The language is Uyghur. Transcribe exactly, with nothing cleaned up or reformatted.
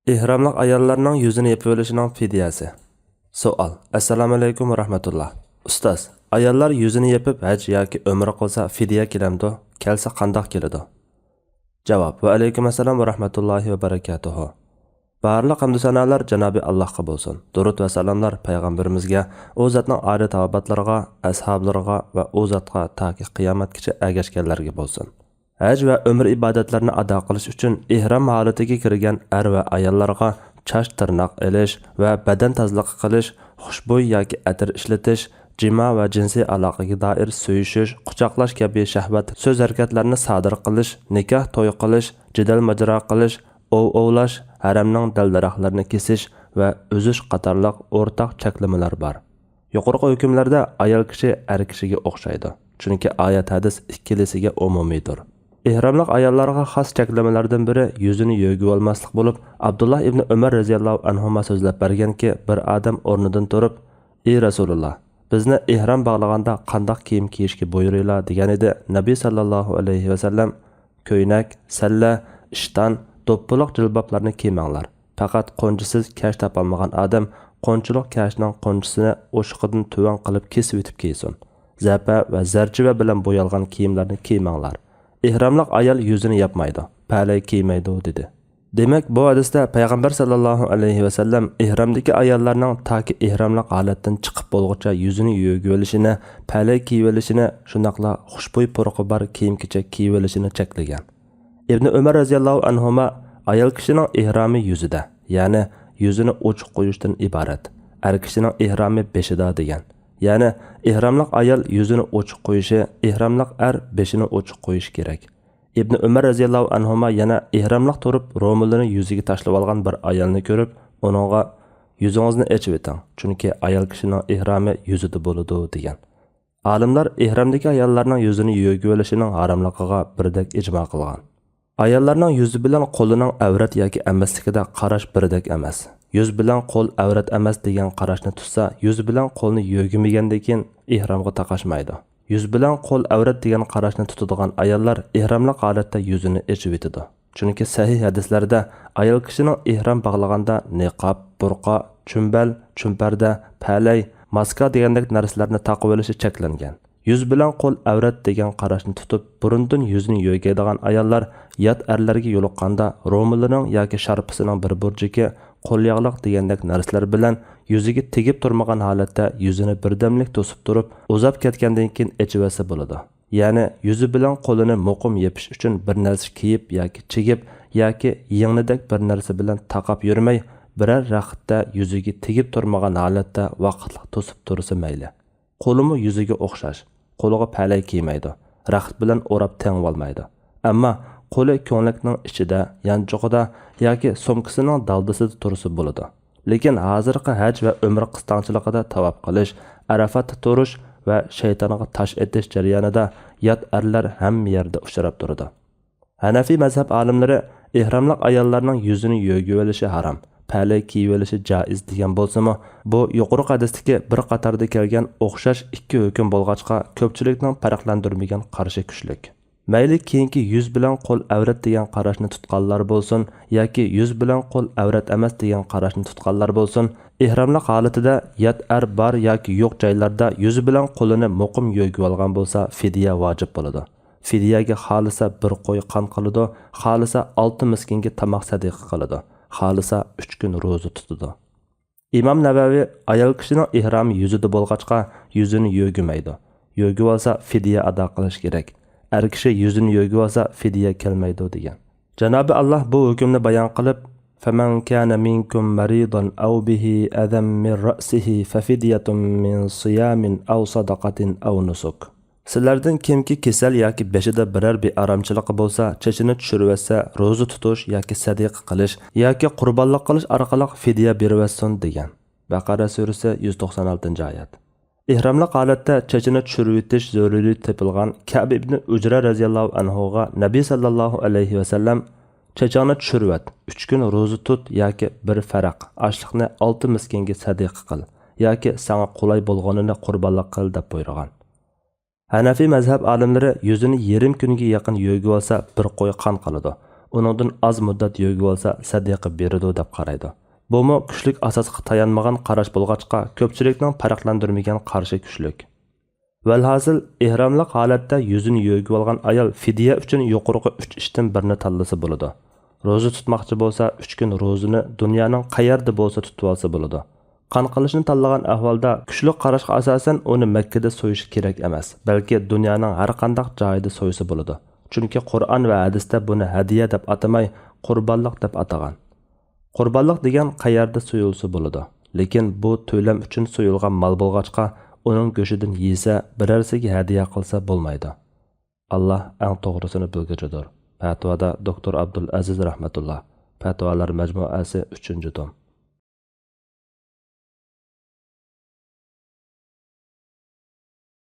ئېھراملىق ئاياللارنىڭ يۈزىنى يېپىۋېلىشىنىڭ فىدىيەسى. سوئال. ئەسسالامۇئەلەيكۇم ۋە رەھمەتۇللا. ئۇستاز، ئاياللار يۈزىنى يېپىپ ھەج ياكى ئۆمرە قىلسا فىدىيە كېلەمدۇ؟ كەلسە قانداق كېلىدۇ؟ جاۋاب. ۋەئەلەيكۇم ئەسسالام ۋە رەھمەتۇللاھى ۋە بەرەكاتۇھۇ. بارلىق ھەمدۇ سانالار جانابى ئاللاھقا بولسۇن. دۇرۇد ۋە سالاملار پەيغەمبىرىمىزگە، ئۇ زاتنىڭ ئالىي تاۋابىئاتلىرىغا، ئەسھابلىرىغا ۋە ئۇ زاتقا تاكى قىيامەتكىچە ئەگەشكەنلەرگە بولسۇن. ھەج ۋە ئۆمرە ئىبادەتلىرىنى ئادا قىلىش ئۈچۈن ئېھرام ھالىتىگە كىرگەن ئەر ۋە ئاياللارغا چاچ تىرناق ئېلىش ۋە بەدەن تازىلىقى قىلىش، خۇشبۇي ياكى ئەتىر ئىشلىتىش، جىما ۋە جىنسىي ئالاقىگە دائىر سۆيۈشۈش، قۇچاقلاش كەبى شەھۋەت سۆز ھەرىكەتلەرنى سادىر قىلىش، نىكاھ توي قىلىش، جېدەل ماجىرا قىلىش، ئوۋ ئوۋلاش، ھەرەمنىڭ دەل-دەرەخلىرىنى كېسىش ۋە ئۈزۈش قاتارلىق ئورتاق چەكلىمىلەر بار. يۇقىرىقى ھۆكۈملەردە ئايال كىشى ئەر كىشىگە ئوخشايدۇ، چۈنكى ئايەت ھەدىس ئىككىلىسىگە ئومۇمىيدۇر. ئېھراملىق ئاياللارغا خاس چەكلىمىلەردىن بىرى يۈزىنى يۆگىۋالماسلىق بولۇپ، ئابدۇللا ئىبنى ئۆمەر رەزىياللاھۇ ئەنھۇما سۆزلەپ بەرگەنكى، بىر ئادەم ئورنىدىن تۇرۇپ، ئى رەسۇلۇللا، بىزنى ئېھرام باغلىغاندا قانداق كىيىم كىيىشكە بۇيرۇيلا؟ دېگەنىدى. نەبى ساللاللاھۇ ئەلەيھى ۋەسەللەم، كۆينەك، سەللە، ئىشتان، دوپپىلىق جىلبابلارنى كىيمەڭلار. پەقەت قونچىسىز كەش تاپالمىغان ئادەم قونچىلىق كەشنىڭ قونچىسىنى ئوشۇقىدىن تۆۋەن قىلىپ كېسىۋېتىپ كىيسۇن. زەپە ۋە زەرچىۋە بىلەن بويالغان كىيىملەرنى كىيمەڭلار. ئېھراملىق ئايال يۈزىنى ياپمايدۇ، پەلەي كىيمەيدۇ، دېدى. دېمەك، بۇ ھەدىستە پەيغەمبەر ساللاللاھۇ ئەلەيھى ۋەسەللەم ئېھرامدىكى ئاياللارنىڭ تاكى ئېھراملىق ھالەتتىن چىقىپ بولغۇچە يۈزىنى يۆگىۋېلىشىنى، پەلەي كىيىۋېلىشىنى، شۇنداقلا خۇشبۇي پۇرىقى بار كىيىم-كېچەك كىيىۋېلىشىنى چەكلىگەن. ئىبنى ئۆمەر رەزىياللاھۇ ئەنھۇما، ئايال كىشىنىڭ ئېھرامى يۈزىدە، يەنى يۈزىنى ئوچۇق قويۇشتىن ئىبارەت، ئەر كىشىنىڭ ئېھرامى بېشىدا، دېگەن. يەنى ئېھراملىق ئايال يۈزىنى ئوچۇق قويۇشى، ئېھراملىق ئەر بېشىنى ئوچۇق قويۇشى كېرەك. ئىبنى ئۆمەر رەزىياللاھۇ ئەنھۇما يەنە ئېھراملىق تۇرۇپ، رومىلىنى يۈزىگە تاشلىۋالغان بىر ئايالنى كۆرۈپ، ئۇنىڭغا، يۈزىڭىزنى ئېچىۋېتىڭ، چۈنكى ئايال كىشىنىڭ ئېھرامى يۈزىدە بولىدۇ، دېگەن. ئالىملار ئېھرامدىكى ئاياللارنىڭ يۈزىنى يۆگىۋېلىشىنىڭ ھاراملىقىغا بىردەك ئىجما قىلغان. ئاياللارنىڭ يۈزى بىلەن قولىنىڭ ئەۋرەت ياكى ئەمەسلىكىدە قاراش بىردەك ئەمەس. يۈز بىلەن قول ئەۋرەت ئەمەس دېگەن قاراشنى تۇتسا، يۈز بىلەن قولنى يۆگىمىگەندىن كېيىن ئېھرامغا تاقاشمايدۇ. يۈز بىلەن قول ئەۋرەت دېگەن قاراشنى تۇتىدىغان ئاياللار ئېھراملىق ھالەتتە يۈزىنى ئېچىۋېتىدۇ. چۈنكى سەھىھ ھەدىسلەردە ئايال كىشىنىڭ ئېھرام باغلىغاندا نىقاب، بۇرقا، چۈمبەل، چۈمپەردە، پەلەي، ماسكا دېگەندەك نەرسىلەرنى تاقىۋېلىشى چەكلەنگەن. يۈز بىلەن قول ئەۋرەت دېگەن قاراشنى تۇتۇپ، بۇرۇندىن يۈزىنى يۆگەيدىغان ئاياللار يات ئەرلەرگە يولۇققاندا، رومىلىنىڭ ياكى شارپىسىنىڭ بىر بۇرجىكى، قولياغلىق دېگەندەك نەرسىلەر بىلەن يۈزىگە تېگىپ تۇرمىغان ھالەتتە يۈزىنى بىردەملىك توسۇپ تۇرۇپ، ئۇزاپ كەتكەندىن كېيىن ئېچىۋەتسە بولىدۇ. يەنى يۈزى بىلەن قولىنى مۇقىم يېپىش ئۈچۈن بىر نەرسە كىيىپ ياكى چىگىپ ياكى يىڭنىدەك بىر نەرسە بىلەن تاقاپ يۈرمەي، بىرەر رەختتە يۈزىگە تېگىپ تۇرمىغان ھالەتتە ۋاقىتلىق توسۇپ تۇرسا مەيلى. قولىمۇ يۈزىگە ئوخشاش. قولىغا پەلەي كىيمەيدۇ. رەخت بىلەن ئوراپ تېڭىۋالمايدۇ. ئەمما قولى كۆڭلەكنىڭ ئىچىدە، يانچۇقىدا ياكى سومكىسىنىڭ دالدىسىدا تۇرسا بولىدۇ. لېكىن ھازىرقى ھەج ۋە ئۆمرە قىستاڭچىلىقىدا تاۋاپ قىلىش، ئەرەفاتتا تۇرۇش ۋە شەيتانغا تاش ئېتىش جەريانىدا يات ئەرلەر ھەممە يەردە ئۇچراپ تۇرىدۇ. ھەنەفىي مەزھەپ ئالىملىرى ئېھراملىق ئاياللارنىڭ يۈزىنى يۆگىۋېلىشى ھارام، پەلەي كىيىۋېلىشى جائىز دېگەن بولسىمۇ، بۇ يۇقىرىقى ھەدىستىكى بىر قاتاردا كەلگەن ئوخشاش ئىككى ھۆكۈم بولغاچقا، كۆپچىلىكنىڭ پەرقلەندۈرمىگەن قارىشى كۈچلۈك. مەيلى كېيىنكى يۈز بىلەن قول ئەۋرەت دېگەن قاراشنى تۇتقانلار بولسۇن ياكى يۈز بىلەن قول ئەۋرەت ئەمەس دېگەن قاراشنى تۇتقانلار بولسۇن، ئېھراملىق ھالىتىدە يات ئەر بار ياكى يوق جايلاردا يۈزى بىلەن قولىنى مۇقىم يۆگىۋالغان بولسا، فىدىيە ۋاجىپ بولىدۇ. فىدىيەگە خالىسا بىر قوي قان قىلىدۇ، خالىسا ئالتە مىسكىنگە تاماق سەدىقە قىلىدۇ، خالىسا ئۈچ كۈن روزا تۇتىدۇ. ئىمام نەۋەۋى، ئايال كىشىنىڭ ئېھرامى يۈزىدە بولغاچقا، يۈزىنى يۆگىمەيدۇ. يۆگىۋالسا، فىدىيە ئادا قىلىش كېرەك. ئەر كىشى يۈزىنى يۆگىۋالسا، فىدىيە كەلمەيدۇ، دېگەن. جانابى ئاللاھ بۇ ھۆكۈمنى بايان قىلىپ، فمن كان منكم مريضا أو به أذى من رأسه ففدية من صيام أو صدقة أو نسك. سىلەردىن كىمكى كېسەل ياكى بېشىدا بىرەر بىئارامچىلىقى بولسا، چېچىنى چۈشۈرۈۋەتسە، روزا تۇتۇش ياكى سەدىقە قىلىش ياكى قۇربانلىق قىلىش ئارقىلىق فىدىيە بېرىۋەتسۇن، دېگەن. بەقەرە سۈرىسى يۈز توقسان ئالتىنچى ئايەت. ئېھراملىق ھالەتتە چېچىنى چۈشۈرۈۋېتىش زۆرۈرىيىتى تېپىلغان كەئب ئىبنى ئۇجرە رەزىياللاھۇ ئەنھۇغا نەبى ساللاللاھۇ ئەلەيھى ۋەسەللەم، چېچىڭنى چۈشۈرۈۋەت، ئۈچ كۈن روزا تۇت ياكى بىر فەرەق ئاشلىقنى ئالتە مىسكىنگە سەدىقە قىل ياكى ساڭا قولاي بولغىنىنى قۇربانلىق قىل، دەپ بۇيرۇغان. ھەنەفىي مەزھەپ ئالىملىرى يۈزىنى يېرىم كۈنگە يېقىن يۆگىۋالسا، بىر قوي قان قىلىدۇ. ئۇنىڭدىن ئاز مۇددەت يۆگىۋالسا سەدىقە بېرىدۇ دەپ قارايدۇ. بۇمۇ كۈچلۈك ئاساسقا تايانمىغان قاراش بولغاچقا، كۆپچىلىكنىڭ پەرقلەندۈرمىگەن قارىشى كۈچلۈك. ۋەلھاسىل، ئېھراملىق ھالەتتە يۈزىنى يۆگىۋالغان ئايال فىدىيە ئۈچۈن يۇقىرىقى ئۈچ ئىشتىن بىرنى تاللىسا بولىدۇ. روزا تۇتماقچى بولسا، ئۈچ كۈن روزىنى دۇنيانىڭ قەيەردە بولسا تۇتۇۋالسا بولىدۇ. قان قىلىشنى تاللىغان ئەھۋالدا، كۈچلۈك قاراشقا ئاساسەن، ئۇنى مەككىدە سويۇشى كېرەك ئەمەس، بەلكى دۇنيانىڭ ھەر قانداق جايىدا سويسا بولىدۇ. چۈنكى قۇرئان ۋە ھەدىستە بۇنى ھەدىيە دەپ ئاتىماي، قۇربانلىق دەپ ئاتىغان. قۇربانلىق دېگەن قەيەردە سويۇلسا بولىدۇ. لېكىن بۇ تۆلەم ئۈچۈن سويۇلغان مال بولغاچقا، ئۇنىڭ گۆشىدىن يېسە، بىرەرسىگە ھەدىيە قىلسا بولمايدۇ. ئاللا ئەڭ توغرىسىنى بىلگۈچىدۇر. پەتىۋادا دوكتور ئابدۇل ئەزىز رەھمەتۇللا. پەتىۋالار مەجمۇئەسى، ئۈچىنچى توم.